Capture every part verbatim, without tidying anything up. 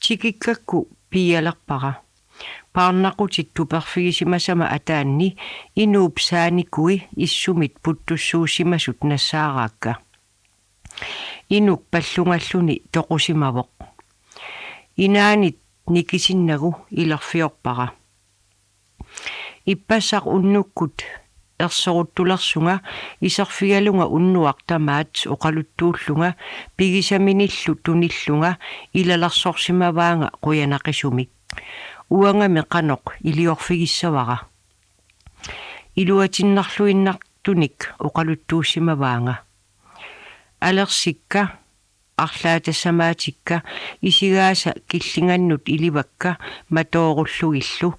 Tikikkakku piialerpara. Paarnaqutit tuperfigisimasama ataanni inuup saanikui issumit puttussuussimasut nassaaraakka. Inuk pallungalluni toqusimavoq. Inaanit nikisinnagu ilerfiorpara. Ippassaq unnukkut ersoruttulersunga iserfigalunga unnuaq tamaat oqaluttuullunga pigisaminillu tunillunga ilalersorsimavaanga qujanaqisumik. Uangami qanoq iliorfigissavara. Iluatinnarluinnartunik oqaluttuussimavaanga. Alersikka, arlaatasamaatikka isigaasa killingannut ilivakka matoorullugillu,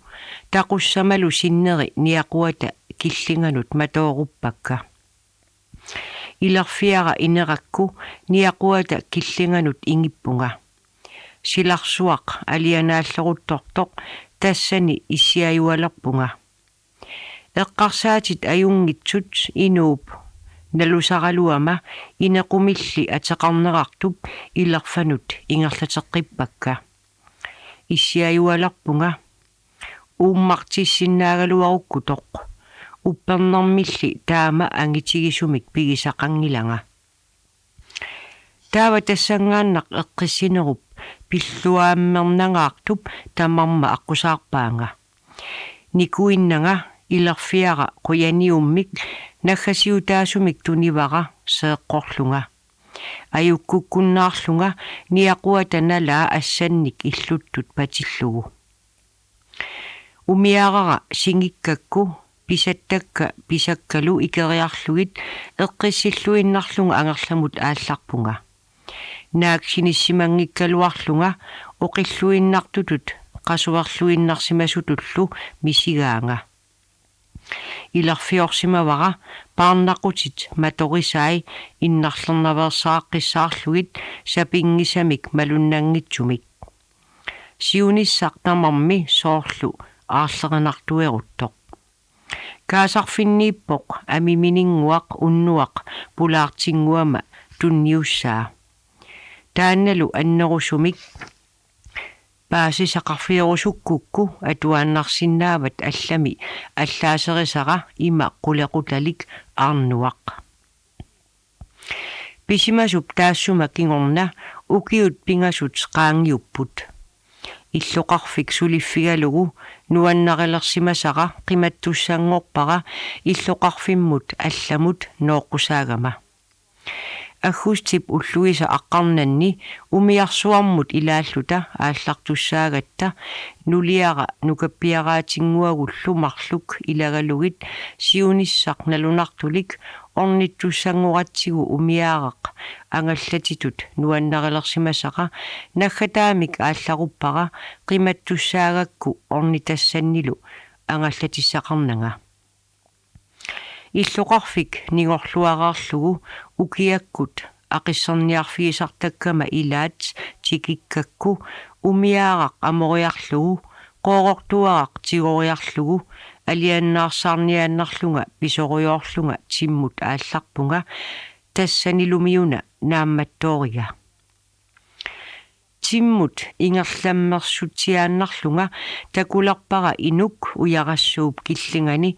taqussamalu sinneri niaquata killinganut matooruppakka. Ilerfiara inerakku niaquata killinganut ingippunga. Silarsuaq alianaalleruttortoq tassani issiajualerpunga. Eqqarsaatit ajunngitsut inuup nalusaraluama inequmilli ateqarnerartup ilerfanut ingerlateqqippakka. Issiajualerpunga. Uummartissinnaagaluarukkutoq. Uppernermilli taama angitigisumik pigisaqanngilanga. Taava tassanngaannaq eqqissinerup pilluaammernangaartup tamarma aqqusaarpaanga. Nikuinnanga ilerfiara qujaniummik naggasiutaasumik tunivara seeqqorlunga. Ajukkukkunnaarlunga niaquata nalaa assannik illuttut patillugu. Umiarara singikkakku pisattakka pisakkalu ikeriarlugit eqqissilluinnarlunga angerlamut aallarpunga. Naak sinissimanngikkaluarlunga oqilluinnartutut qasuerluinnarsimasutullu misigaanga. Ilerfiorsimavara paarnaqutit matorisai innarlernaveersaaqqissaarlugit sapinngisamik malunnanngitsumik. Siunissaq tamarmi soorlu aarlerinartueruttoq. Kaasarfinniippoq amimininnguaq unnuaq pulaartinnguama tunniussaa. Taannalu annerusumik paasisaqarfiorusukkukku atuaannarsinnaavat allami allaaserisara ima qulequtalik arnuaq. Pisimasup taassuma kingorna ukiut pingasut qaangiupput. Illoqarfik suliffigalugu nuannarilersimasara qimattussanngorpara illoqarfimmut allamut nooqqusaagama. Aggustip ulluisa aqqarnanni umiarsuarmut ilaalluta aallartussaagatta nuliara nukappiaraatinnguagullu marluk ilagalugit siunissaq nalunartulik ornittussanngoratsigu umiaaraq angallatitut nuannarilersimasara naggataamik aallaruppara qimattussaagakku ornitassannilu angallatissaqarnanga. Illoqarfik ningorluareerlugu ukiakkut aqisserniarfigisartakkama ilaat tikikkakku umiaaraq amoriarlugu qoorortuaraq tigoriarlugu aliannaarsaarniaannarlunga pisorujoorlunga timmut aallarpunga tassanilumiuna naammattooriga. Timmut ingerlammersutsiaannarlunga takulerpara inuk ujarassuup killingani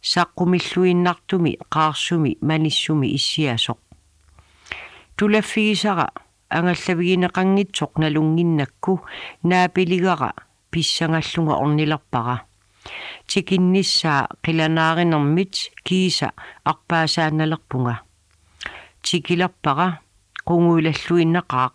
saqqumilluinnartumi qaarsumi manissumi issiasoq. Tulaffigisara angallavigineqanngitsoq nalunnginnakku naapiligara pissangallunga ornilerpara. Tikinnissaa qilanaarinermit kiisa arpaasaannalerpunga. Tikilerpara qunguilalluinnaqaaq.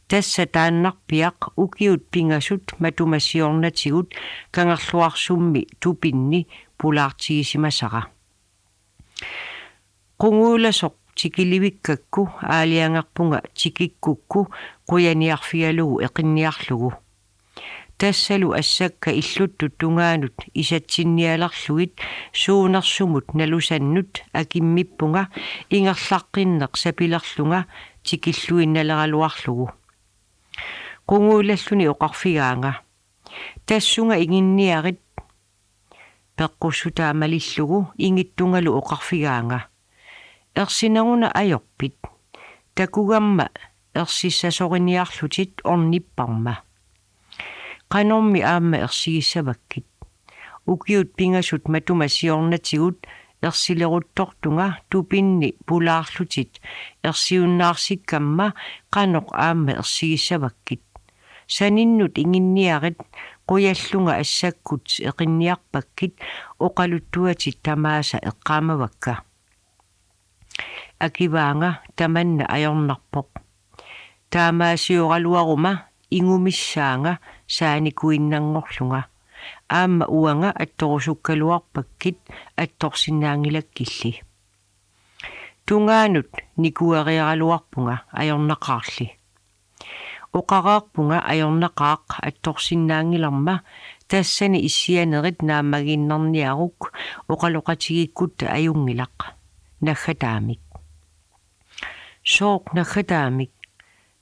Tassa taannarpiaq ukiut pingasut matuma siornatigut Kangerluarsummi tupinni pulaartigisimasara. Qunguilasoq tikilivikkakku aalajangerpunga tikikkukku qujaniarfigalugu eqinniarlugu. Tassalu assakka illuttut tungaanut isatsinnialerlugit suunersumut nalusannut akimmippunga ingerlaqqinneq sapilerlunga tikilluinnaleraluarlugu. Qunguilalluni oqarfigaanga: Tassunga inginniarit. Peqqussutaa malillugu ingittungalu oqarfigaanga: Ersineruna ajorpit? Takugamma ersissasoriniarlutit, ornipparma. Qanormi aamma ersigissavakkit? Ukiut pingasut matuma siornatigut ersileruttortunga tupinni pulaarlutit ersiunnaarsikkamma qanoq aamma ersigissavakkit? Saninnut inginniarit, qujallunga assakkut eqinniarpakkit, oqaluttuatit tamaasa eqqaamavakka. Akivaanga tamanna ajornarpoq. Taamaasioraluaruma ingumissaanga saanikuinnanngorlunga. Aamma uanga attorusukkaluarpakkit attorsinnaanngilakkilli. Tungaanut nikueriaraluarpunga ajornaqaarli. Oqareerpunga ajornaqaaq attorsinnaanngilarma, tassani issianerit naammagiinnarniaruk oqaloqatigiikkutta ajunngilaq. Naggataamik. Sooq naggataamik?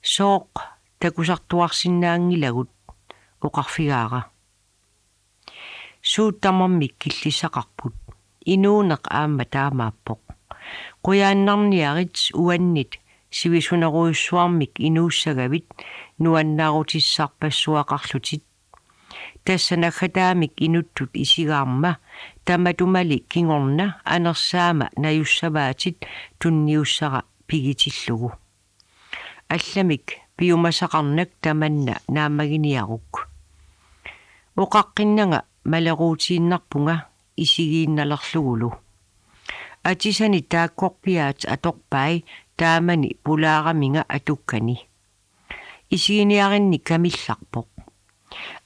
Sooq takusartuarsinnaanngilagut? Oqarfigaara. Suut tamarmik killissaqarput. Inuuneq aamma taamaappoq. Qujaannarniarit uannit sivisunerujussuarmik inuussagavit nuannaarutissarpassuaqarlutit. Tassa naggataamik inuttut isigaarma tamatumali kingorna anersaama najussavaatit tunniussara pigitillugu. Allamik piumasaqarnak tamanna naammaginiaruk. Oqaqqinnanga maleruutiinnarpunga isigiinnalerlugulu. Atisani taakkorpiaat atorpai taamani pulaaraminga atukkani. Isiginiarinni kamillarpoq.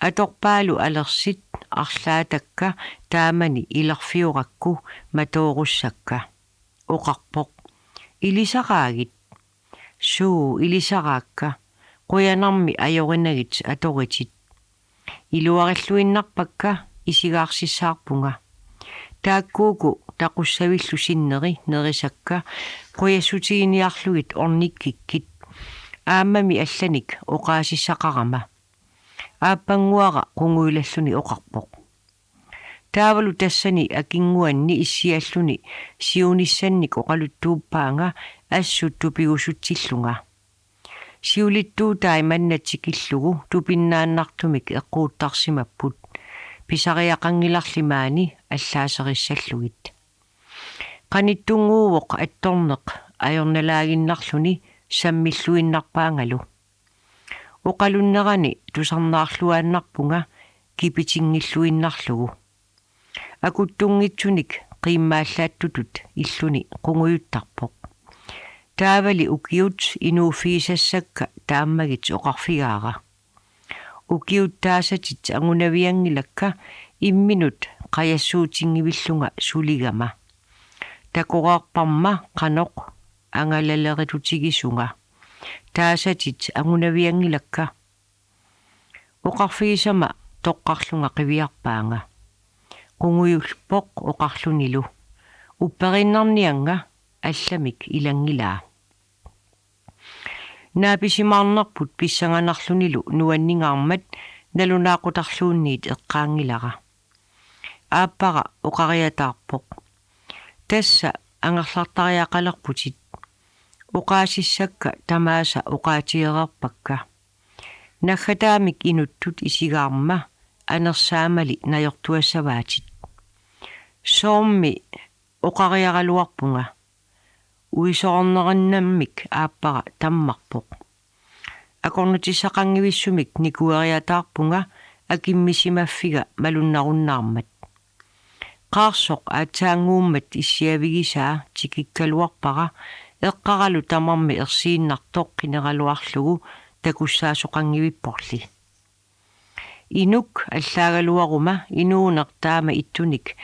Atorpaalu alersit arlaatakka taamani ilerfiorakku matoorussakka. Oqarpoq: Ilisaraagit? Suu, ilisaraakka. Qujanarmi ajorinagit atoritit. Iluarilluinnarpakka, isigaarsissaarpunga. Taakkuuku taqussavillu sinneri nerisakka qujassutiginiarlugit ornikkikkit. Aammami allanik oqaasissaqarama. Aappannguara qungujulalluni oqarpoq. Taavalu tassani akinnguanni issialluni siunissannik oqaluttuuppaanga assut tupigusutsillunga. Siulittuutai manna tikillugu tupinnaannartumik eqquuttarsimapput. Pisariaqanngilarli maani allaaserissallugit. Qanittunnguuvoq attorneq ajornalaaginnarluni sammilluinnarpaangalu. Oqalunnerani tusarnaarluaannarpunga kipitinngilluinnarlugu. Akuttunngitsunik qiimmaallaattutut illuni qungujuttarpoq. Taavali ukiut inuuffigisassakka taammagit oqarfigaara. Ukiut taasatit angunavianngilakka imminut qajassuutinngivillunga suligama. Takoreerparma qanoq angalalerututigisunga. Taasatit angunavianngilakka. Oqarfigisama toqqarlunga qiviarpaanga. Qungujulpoq oqarlunilu: Upperiinnarniannga allamik ilanngilaa. Naapisimaarnerput pissanganarlunilu nuanningaarmat nalunaaqutarluunniit eqqaanngilara. Aappara oqariataarpoq: Tassa angerlartariaqalerputit. Oqaasissakka tamaasa oqaatigereerpakka. Naggataamik inuttut isigaarma anersaamali najortuassavaatit. Soormi oqariaraluarpunga. Uisoornerinnarmik aappara tammarpoq. Akornutissaqanngivissumik nikueriataarpunga akimmisimaffiga malunnarunnaarmat. Qaarsoq aatsaannguummat issiavigisaa tikikkaluarpara, eqqaralu tamarmi ersiinnartoq qineraluarlugu takussaasoqanngivipporli. Inuk allaagaluaruma inuuneq taama ittunik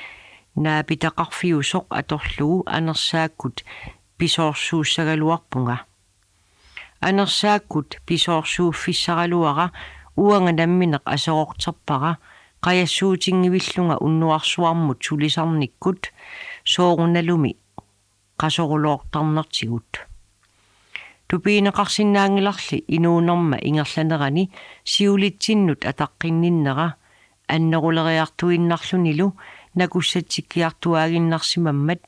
naapitaqarfiusoq atorlugu anersaakkut pisoorsuussagaluarpunga. Anersaakkut pisoorsuuffissaraluara uanga nammineq aserorterpara qajassuutinngivillunga unnuarsuarmut sulisarnikkut soorunalumi qasoruloortarnertigut. Tupigineqarsinnaanngilarli inuunerma ingerlanerani siulitsinnut ataqqinninnera anneruleriartuinnarlunilu nakussatsikkiartuaaginnarsimammat,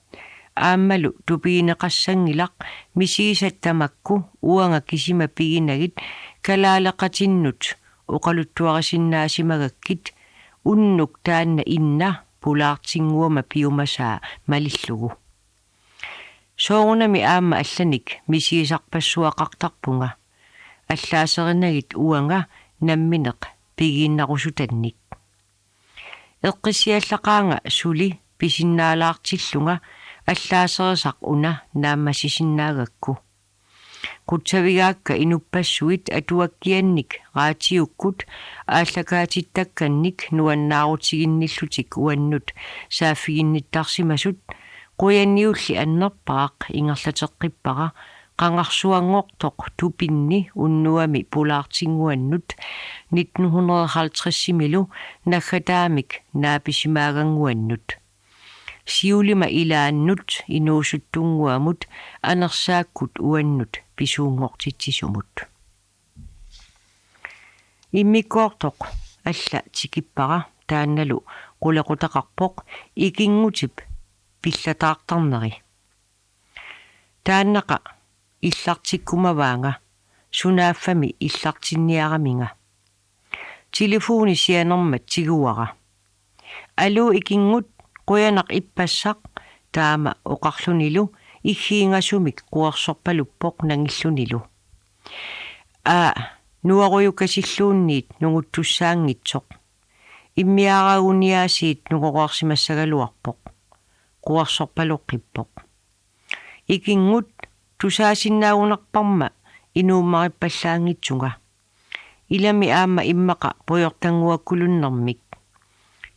aammalu tupigineqassanngilaq misigisat tamakku uanga kisima piginagit kalaaleqatinnut oqaluttuarisinnaasimakkit unnuk taanna inna pulaartinnguama piumasaa malillugu. Soorunami aamma allanik misigisarpassuaqartarpunga. Allaaserinagit uanga nammineq pigiinnarusutannik. Eqqissiallaqaanga suli pisinnaalaartillunga allaaserisaq una naammassisinnaagakku. Qutsavigaakka inuppassuit atuakkiannik raatiukkut aallakaatittakkannik nuannaarutiginnillutik uannut saaffiginnittarsimasut. Qujaniulli annerpaaq ingerlateqqippara qangarsuanngortoq tupinni unnuami pulaartinnguannut nitten hundrede halvtredsimilu naggataamik naapisimaagannguannut. Siulima ilaannut inuusuttunnguamut anersaakkut uannut pisuunngortitsisumut. Immikkoortoq alla tikippara taannalu qulequtaqarpoq ikinngutip pillataartarneri. Taannaqa illartikkumavaanga sunaaffami illartinniaraminga. Telefoni sianermat tiguara. Aluu ikingut, qujanaq ippassaq, taama oqarlunilu iggiingasumik quersorpaluppoq nangillunilu. Aa, nuarujukasilluunniit nunguttussaanngitsoq. Immiaaraguniaasiit nungoreersimassagaluarpoq. Quersorpaloqqippoq. Ikingut tusaasinnaagunarparma inuummarippallaanngitsunga. Ilami aamma immaqa pujortannguakkulunnermik.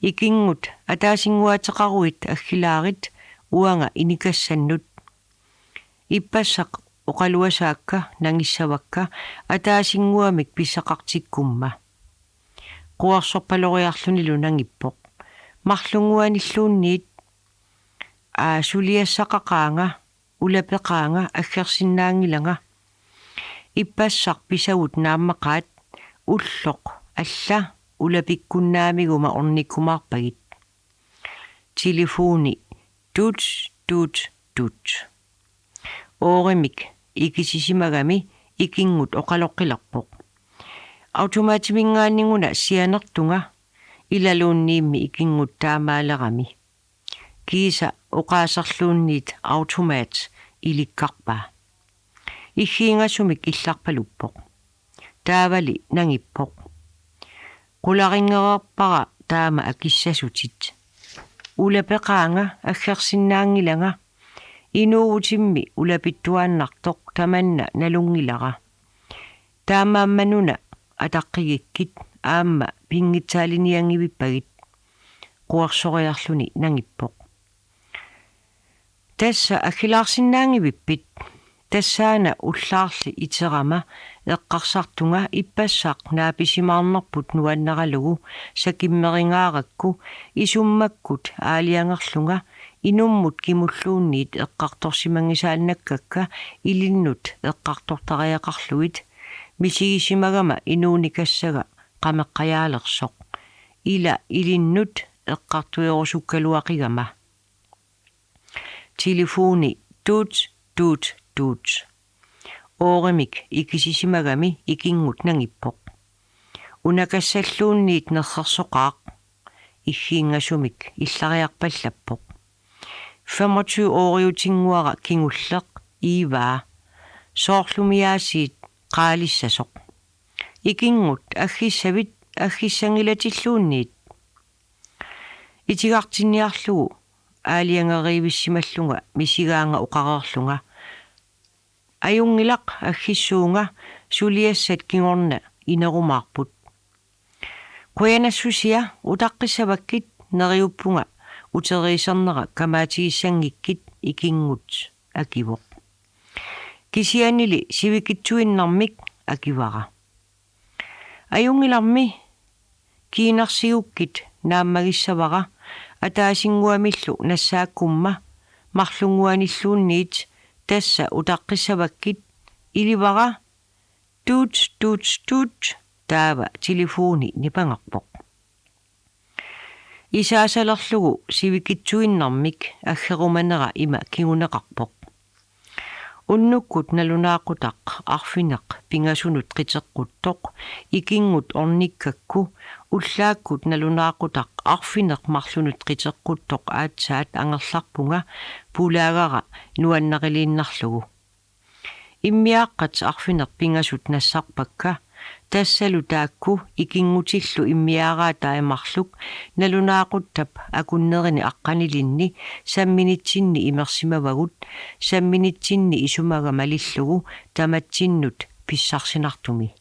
Ikingut ataasinnguaateqaruit aggilaarit uanga inikassannut. Ippassaq oqaluasaakka nangissavakka ataasinnguamik pissaqartikkumma. Quersorpaloriarlunilu nangippoq. Marlunnguanilluunniit aa suliassaqaqaanga, ulapeqaanga aggersinnaanngilanga. Ippassaq pisavut naammaqaat ulloq alla ulapikkunnaamiguma ornikkumaarpagit. Telefoni tut, tut, tut. Oorimik ikisisimagami ikingut oqaloqqilerpoq. Automatiminngaanniinguna sianertunga ilaluunniimmi ikingut taamaalerami. Kiisa oqaaserluunniit automat ilikkarpaa. Iggiingasumik illarpaluppoq. Taavali nangippoq. Qularinngereerpara taama akissasutit. Ulapeqaanga aggersinnaanngilanga. Inuuvutimmi ulapittuaannartoq tamanna nalunngilara. Taamaammanuna ataqqigikkit aamma pinngitsaalinianngivippagit. Quersoriarluni nangippoq. Tassa aggilaarsinnaanngivippit? Tassaana ullaarli iterama eqqarsartunga ippassaq naapisimaarnerput nuanneralugu sakimmeringaarakkit isummakkut aalajangerlunga inummut kimulluunniit eqqartorsimanngisaannakkakka ilinnut eqqartortariaqarlugit misigisimagama inuunikassaga qameqqajaalersoq. Ila ilinnut eqqartuerusukkaluaqigama. Telefoni tut, tut, tut. Oorimik ikisisimagami ikingut nangippoq. Unakassalluunniit nerrersoqaaq. Iggiingasumik illariarpallappoq. Femogtyve ooriutinnguara kingulleq Iivaa. Soorlumiaasiit qaalissasoq. Ikingut aggissavit aggissanngilatilluunniit. Itigartinniarlugu aalajangeriivissimallunga misigaanga oqareerlunga. Ajunngilaq aggissuunga suliassat kingorna inerumaarput. Qujanassusia utaqqissavakkit neriuppunga uteriisernera kamaatigisanngikkit ikingut akivoq. Kisiannili sivikitsuinnarmik akivara. Ajunngilarmi kiinarsiukkit naammagissavara ataasinnguamillu nassaakkumma marlunnguanilluunniit tassa utaqqissavakkit ilivara tut tut tut taava telefoni nipangerpoq. Isaasalerlugu sivikitsuinnarmik aggerumanera ima kinguneqarpoq. Unnukkut nalunaaqutaq arfineq-pingasunut qiteqquttoq ikinngut ornikkakku, ullaakkut nalunaaqutaq arfineq marlunut qiteqquttoq aatsaat angerlarpunga pulaagara nuannariliinnarlugu. Immiaaqqat arfineq-pingasut nassarpakka, tassalu taakku ikinngutillu immiaaraat taamarluk nalunaaquttap akunnerini aqqanilinni samminitsinni imersimavagut, samminitsinni isumaga malillugu tamatsinnut pissarsinartumi.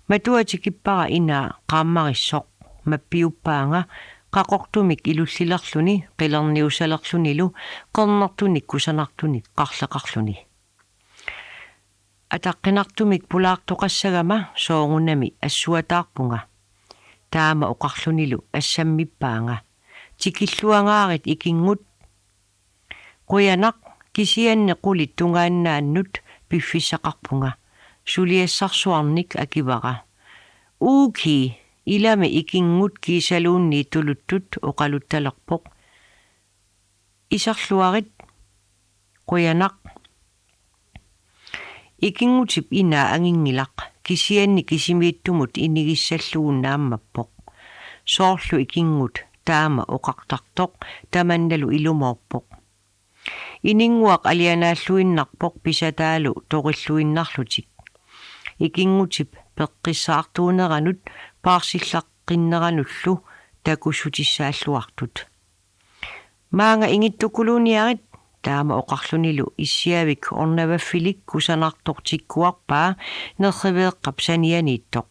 Matua tikippara inaa qaammarissoq, mappiuppaanga qaqortumik ilullilerluni qilerniussalerlunilu qernertunik kusanartunik qarleqarluni. Ataqqinartumik pulaartoqassagama soorunami assuataarpunga. Taama oqarlunilu assammippaanga: Tikilluangaarit ikinngut. Qujanaq, kisianni qulit tungaannaannut piffissaqarpunga. Suliassarsuarnik akivara. Uuki, ilami ikinngut kiisaluunniit tuluttut oqaluttalerpoq. Iserluarit. Qujanaq. Ikinngutip inaa anginngilaq, kisianni kisimiittumut inigissallugu naammappoq. Soorlu ikinngut taama oqartartoq tamannalu ilumoorpoq. Ininnguaq alianaalluinnarpoq pisataalu torilluinnarlutik. Ikinngutip peqqissaartuuneranut paarsillaqqinneranullu takussutissaalluartut. Maanga ingittukuluuniarit, taama oqarlunilu issiavik ornavaffilik kusanartoq tikkuarpaa nerriveeqqap sanianiittoq.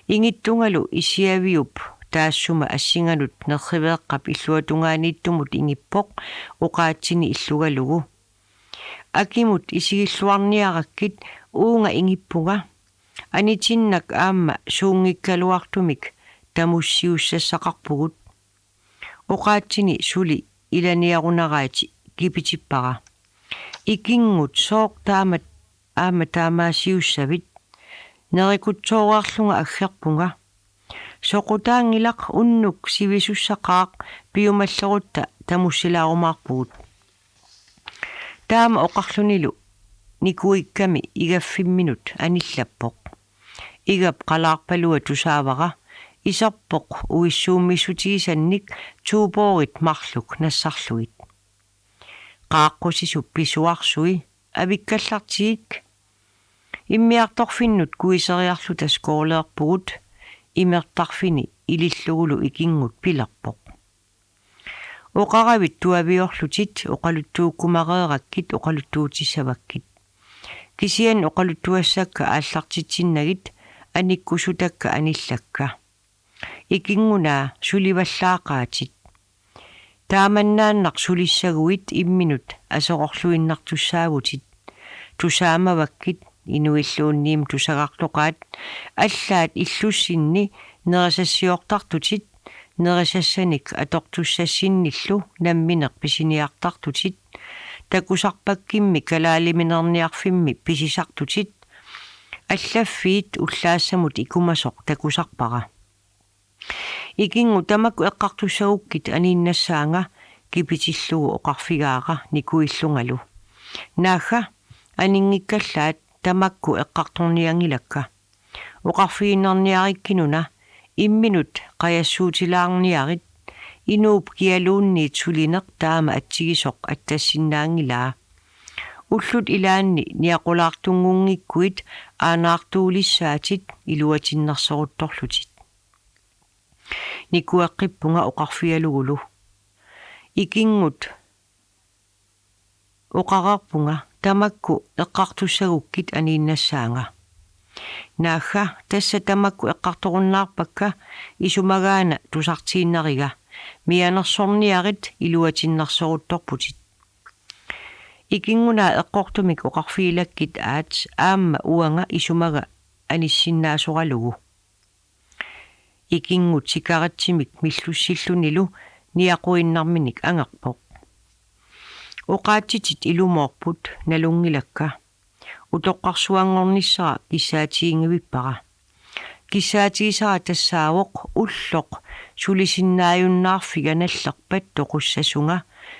Ingittungalu issiaviup taassuma assinganut nerriveeqqap illuatungaaniittumut ingippoq oqaatsini illugalugu. Akimut isigilluarniarakkit, uunga ingippunga. Anitinnak aamma suunngikkaluartumik tamussiussassaqarpugut. Oqaatsini suli ilaniarunaraati kipitippara: Ikinngut, sooq taama aamma taamaasiussavit? Nerikutsoorarlunga aggerpunga. Soqutaanngilaq, unnuk sivisussaqaaq, piumallerutta tamussilaarumaarpugut. Taama oqarlunilu nikuikkami igaffimminut anillappoq. Igap qalaarpalua tusaavara, iserpoq uissuummissutigisannik Tuuboorit marluk nassarlugit. Qaaqqusisup pisuarsui: Avikkallartigik. Immiartorfinnut kuiseriarluta skooleerpugut, imertarfini ilillugulu ikinngut pilerpoq. Oqaravit tuaviorlutit oqaluttuukkumareerakkit oqaluttuutissavakkit. Kisianni oqaluttuassakka aallartitsinnagit, anikkusutakka anillakka. Ikinngunaa, sulivallaaqaatit. Taamannaannaq sulissaguit imminut aserorluinnartussaavutit. Tusaamavakkit, inuilluunniit tusagartoqaat, allaat illussinni nerisassiortartutit, nerisassanik atortussassinnillu nammineq pisiniartartutit, takusarpakkimmi kalaaliminerniarfimmi pisisartutit, allaffiit ullaassamut ikumasoq takusarpara. Ikinngut, tamakku eqqartussagukkit aniinnassaanga, kipitillugu oqarfigaara nikuillungalu: Naagga, aninngikkallaat, tamakku eqqartornianngilakka. Oqarfigiinnarniarikkinuna, imminut qajassuutilaarniarit, inuup kialuunniit sulineq taama atsigisoq attassinnaanngilaa. Ullut ilaanni niaqulaartunngunngikkuit aanaartuulissaatit iluatinnersoruttorlutit. Nikueqqippunga oqarfigalugulu: Ikinngut, oqareerpunga, tamakku eqqartussagukkit aniinnassaanga. Naagga, tassa tamakku eqqartorunnaarpakka, isumagaana tusartiinnariga. Mianersorniarit, iluatinnersoruttorputit. Ikinngunaa eqqortumik oqarfigilakkit aat aamma uanga isumaga anissinnaasoralugu. Ikinngut sikaritsimik millussillunilu niaquinnarminik angerpoq. Oqaatsitit ilumoorput, nalunngilakka. Utoqqarsuanngornissara kissaatiginngivippara. Kissaatigisara tassaavoq ulloq sulisinnaajunnaarfiga nallerpat toqussasunga,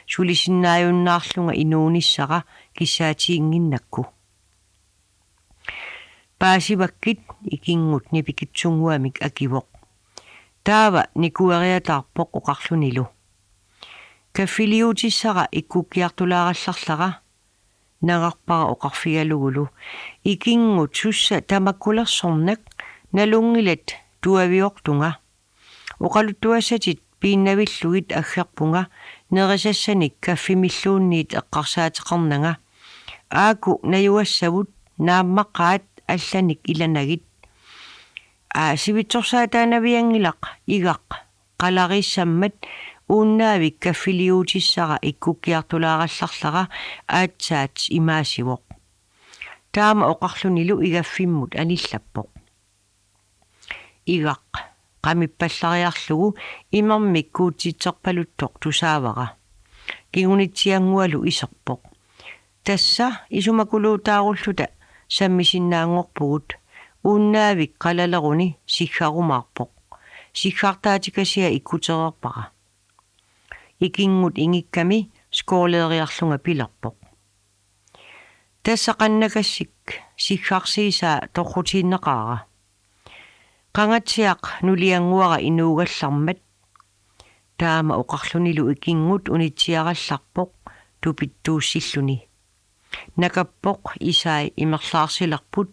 sulisinnaajunnaarlunga inuunissara kissaatiginnginnakku. Paasivakkit, ikingut nipikitsunnguamik akivoq. Taava nikueriataarpoq oqarlunilu: Kaffiliutissara ikkukkiartulaarallarlara, nangarpara oqarfigalugulu: Ikingut, sussa tamakkulersornak, nalunngilat tuaviortunga. Oqaluttuassatit piinnavillugit aggerpunga nerisassanik kaffimilluunniit eqqarsaateqarnanga. Aaku najugassavut, naammaqaat allanik ilanagit. Aa, sivitsorsaataanavianngilaq, igaq, qalariissammat Uunnaavik kaffiliutissara ikkukkiartulaarallarlara, aatsaat imaasivoq. Taama oqarlunilu igaffimmut anillappoq. Igaq qamippallariarlugu imermik kuutsitserpaluttoq tusaavara. Kingunitsianngualu iserpoq: Tassa isumakuluutaarulluta sammisinnaanngorpugut. Uunnaavik qalaleruni siggarumaarpoq. Siggartaatikasia ikkutereerpara. Ikingut ingikkami skoleeriarlunga pilerpoq: Tassa qannakassik siggarsiisaa torrutiinneqaara. Qangatsiaq nuliannguara inuugallarmat. Taama oqarlunilu ikingut unitsiarallarpoq tupittuussilluni. Nakappoq isai imerlaarsilerput,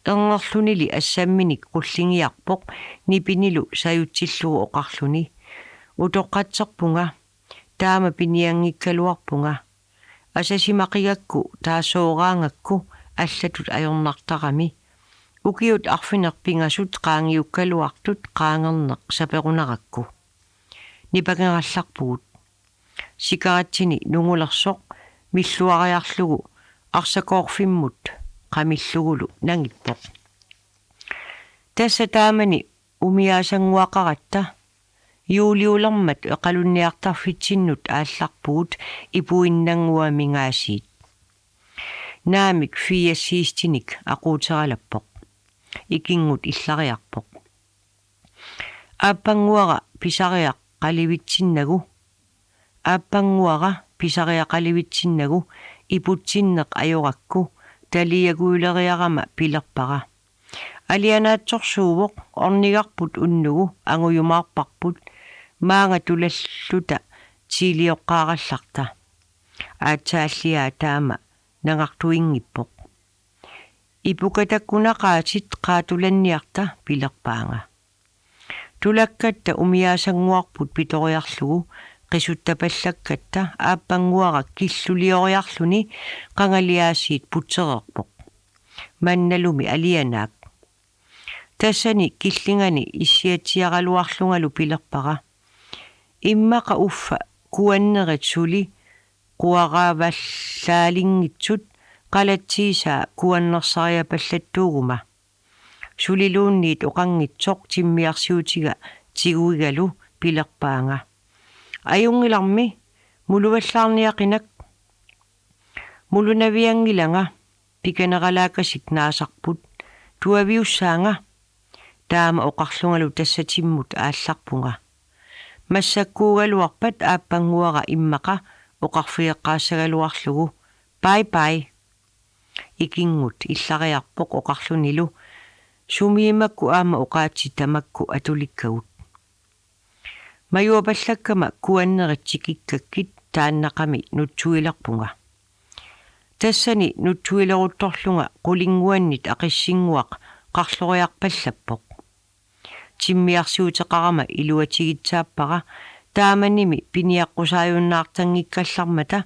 ernerlunili assamminik qulligiarpoq nipinilu sajutsillugu oqarluni: Utoqqatserpunga, taama pinianngikkaluarpunga. Asasimaqigakku taasooraangakku allatut ajornartarami. Ukiut arfineq-pingasut qaangiukkaluartut qaangerneq saperunarakku. Nipangerallarpugut. Sikaratsini nungulersoq milluariarlugu arsakoorfimmut qamillugulu nangippoq. Tassa taamani umiaasannguaqaratta, juuliulermat eqalunniartarfitsinnut aallarpugut ipuinnannguaminngaasiit. Naamik fiassiistinik aquuteralappoq. Ikingut illariarpoq: Aappannguara pisariaqalivitsinnagu. Aappannguara pisariaqalivitsinnagu iputsinneq ajorakku taliaguileriarama pilerpara: Alianaatsorsuuvoq, ornigarput unnugu angujumaarparput, maanga tulalluta tiilioqqaarallarta. Aatsaalliaa taama nangartuinngippoq. Ipukatakkunaqaatit qaatulanniarta, pilerpaanga. Tulakkatta umiaasannguarput pitoriarlugu qisuttapallakkatta aappannguara killulioriarluni qangaliaasiit putsereerpoq. Mannalumi alianaak. Tassani killingani issiatsiaraluarlungalu pilerpara: Immaqa uffa kuannerit suli quaraavallaaliinngitsut qalatsiisaa kuannersariapallattuuguma. Suliluunniit oqanngitsoq timmiarsiutiga tiguigalu pilerpaanga: Ajunngilarmi, muluvallaarniaqinak. Mulunavianngilanga, pikaneralaakasik naasarput, tuaviussaanga. Taama oqarlungalu tassatimmut aallarpunga. Massakkuugaluarpat aappannguara immaqa oqarfigeqqaassagaluarlugu: Bye bye. Ikingut illariarpoq oqarlunilu: Sumiimakku aamma oqaatsit tamakku atulikkagut. Majuapallakkama kuannerit tikikkakkit taannaqami nutsuilerpunga. Tassani nutsuileruttorlunga qulinnguannit aqissinnguaq qarloriarpallappoq. Timmiarsiuteqarama iluatigitsaappara, taamanimi piniaqqusaajunnaartanngikkallarmata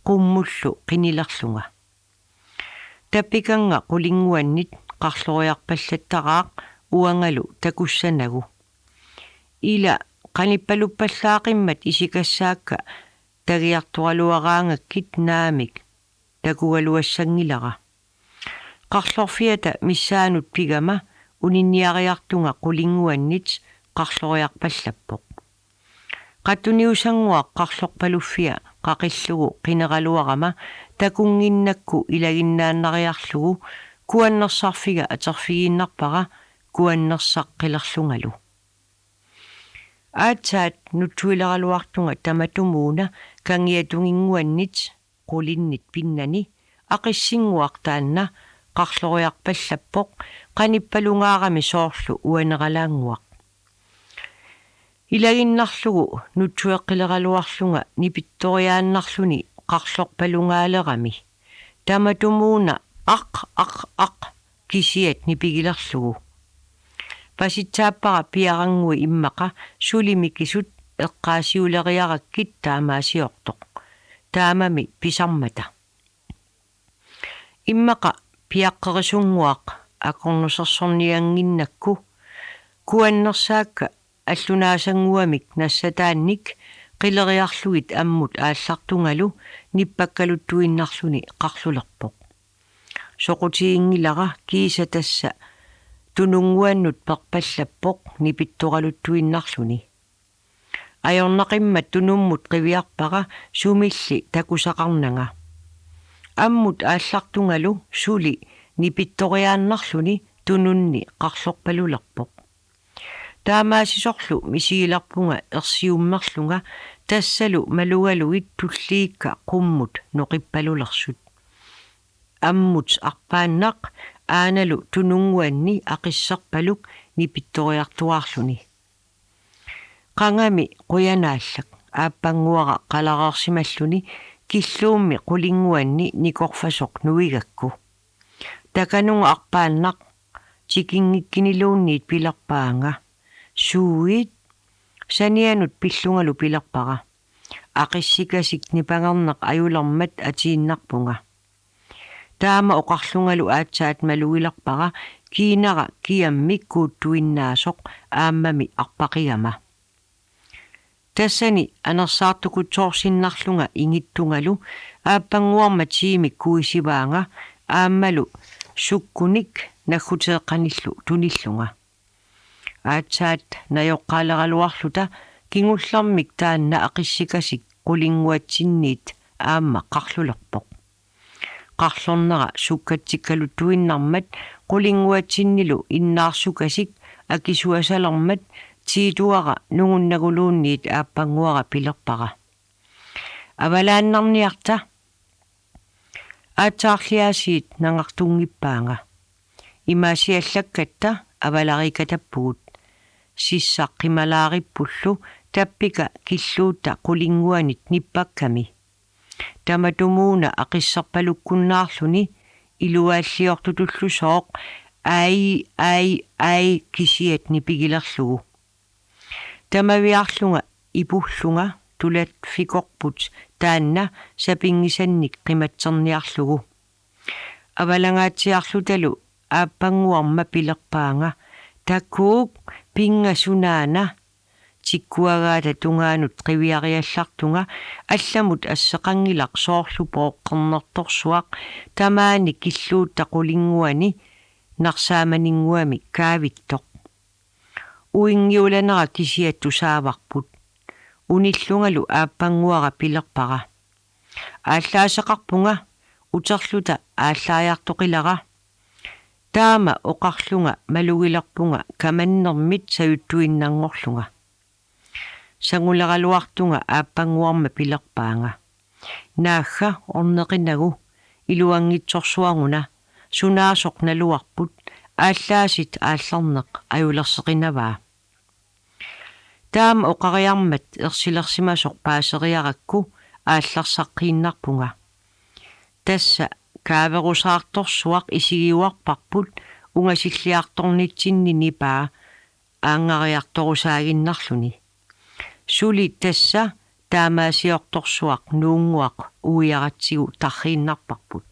qummullu qinilerlunga. Tappikannga qulinnguannit qarloriarpallattaraaq uangalu takussanagu. Ila qanippaluppallaaqqimmat isikassaakka tagiartoraluaraangakkit naamik takugaluassanngilara. Qarlorfiata missaanut pigama uninniariartunga qulinnguannit qarloriarpallappoq. Qattuniusannguaq qarlorpaluffia qaqillugu qineraluarama takunnginnakku ilaginnaannariarlugu kuannersarfiga aterfigiinnarpara kuannersaqqilerlungalu. Aatsaat nutsuileraluartunga tamatumuuna kangiatunginnguannit qulinnit pinnani aqissinnguaq taanna qarloriarpallappoq qanippalungaarami soorlu uaneralaannguaq. Ilaginnarlugu nutsueqqileraluarlunga nipittoriaannarluni qarlorpalungaalerami. Tamatumuuna aq, aq, aq kisiat nipigilerlugu. Pasitsaappara piaranngui immaqa suli mikisut eqqaasiuleriarakkit taamaasiortoq. Taamami pisarmata. Immaqa piaqqerisunnguaq akornusersorniannginnakku, kuannersaakka allunaasannguamik nassataannik qileriarlugit ammut aallartungalu nippakkaluttuinnarluni qarlulerpoq. Soqutiginngilara kiisa tassa tununnguannut perpallappoq nipittoraluttuinnarluni. Ajornaqimmat tunummut qiviarpara sumilli takusaqarnanga. Ammut aallartungalu suli nipittoriaannarluni tununni qarlorpalulerpoq. Taamaasisorlu misigilerpunga ersiummerlunga tassalu malugalugit tulliikka qummut noqippalulersut. Ammut arpaannaq aanalu tununnguanni aqisserpaluk nipittoriartuaarluni. Qangami qujanaallak aappannguara qalareersimalluni killuummi qulinnguanni nikorfasoq nuigakku. Takanunga arpaannaq tikinngikkiniluunniit pilerpaanga: Suuit? Sanianut pillungalu pilerpara: Aqissikasik nipangerneq ajulermat atiinnarpunga. Taama oqarlungalu aatsaat malugilerpara kiinara kiammik kuuttuinnaasoq aammami arpaqigama. Tassani anersaartukutsoorsinnarlunga ingittungalu aappannguarma tiimik kuisivaanga aammalu sukkunik nagguteeqqanillu tunillunga. Aatsaat najoqqaaleraluarluta kingullermik taanna aqissikasik qulinnguatsinniit aamma qarlulerpoq. Qarlornera sukkatsikkaluttuinnarmat qulinnguatsinnilu innaarsukasik akisuasalermat tiituara nungunnaguluunniit aappannguara pilerpara: Avalaannarniarta. Aatsaarliaasiit nangartunngippaanga. Imaasiallakkatta avalariikatappugut. Sissaq qimalaarippullu tappika killuutta qulinnguanit nippakkami. Tamatumuuna aqisserpalukkunnaarluni iluaalliortutullusooq ai, ai, ai kisiat nipigilerlugu. Tamaviarlunga ipullunga tulaffikorput taanna sapinngisannik qimatserniarlugu. Avalangaatsiarlutalu aappannguarma pilerpaanga: Takuuk, pinga sunaana. Tikkuagaata tungaanut qiviariallartunga allamut asseqanngilaq soorlu pooqqernertorsuaq tamaani killuutta qulinnguani narsaamaninnguami kaavittoq. Uinngiulanera kisiat tusaavarput. Unillungalu aappannguara pilerpara: Aallaaseqarpunga, uterluta aallaajartoqilara. Taama oqarlunga malugilerpunga kamannermit sajuttuinnanngorlunga. Sanguleraluartunga aappannguarma pilerpaanga: Naagga, orneqinagu, iluanngitsorsuaruna, sunaasoq naluarput, aallaasit aallerneq ajulerseqinavaa. Taama oqariarmat ersilersimasoq paaseriarakku aallersaaqqiinnarpunga. Tassa kaaverusaartorsuaq isigiuarparput ungasilliartornitsinni nipaa aanngariartorusaaginnarluni. Suli tassa taamaasiortorsuaq nuunnguaq uiaratsigu tarriinnarparput.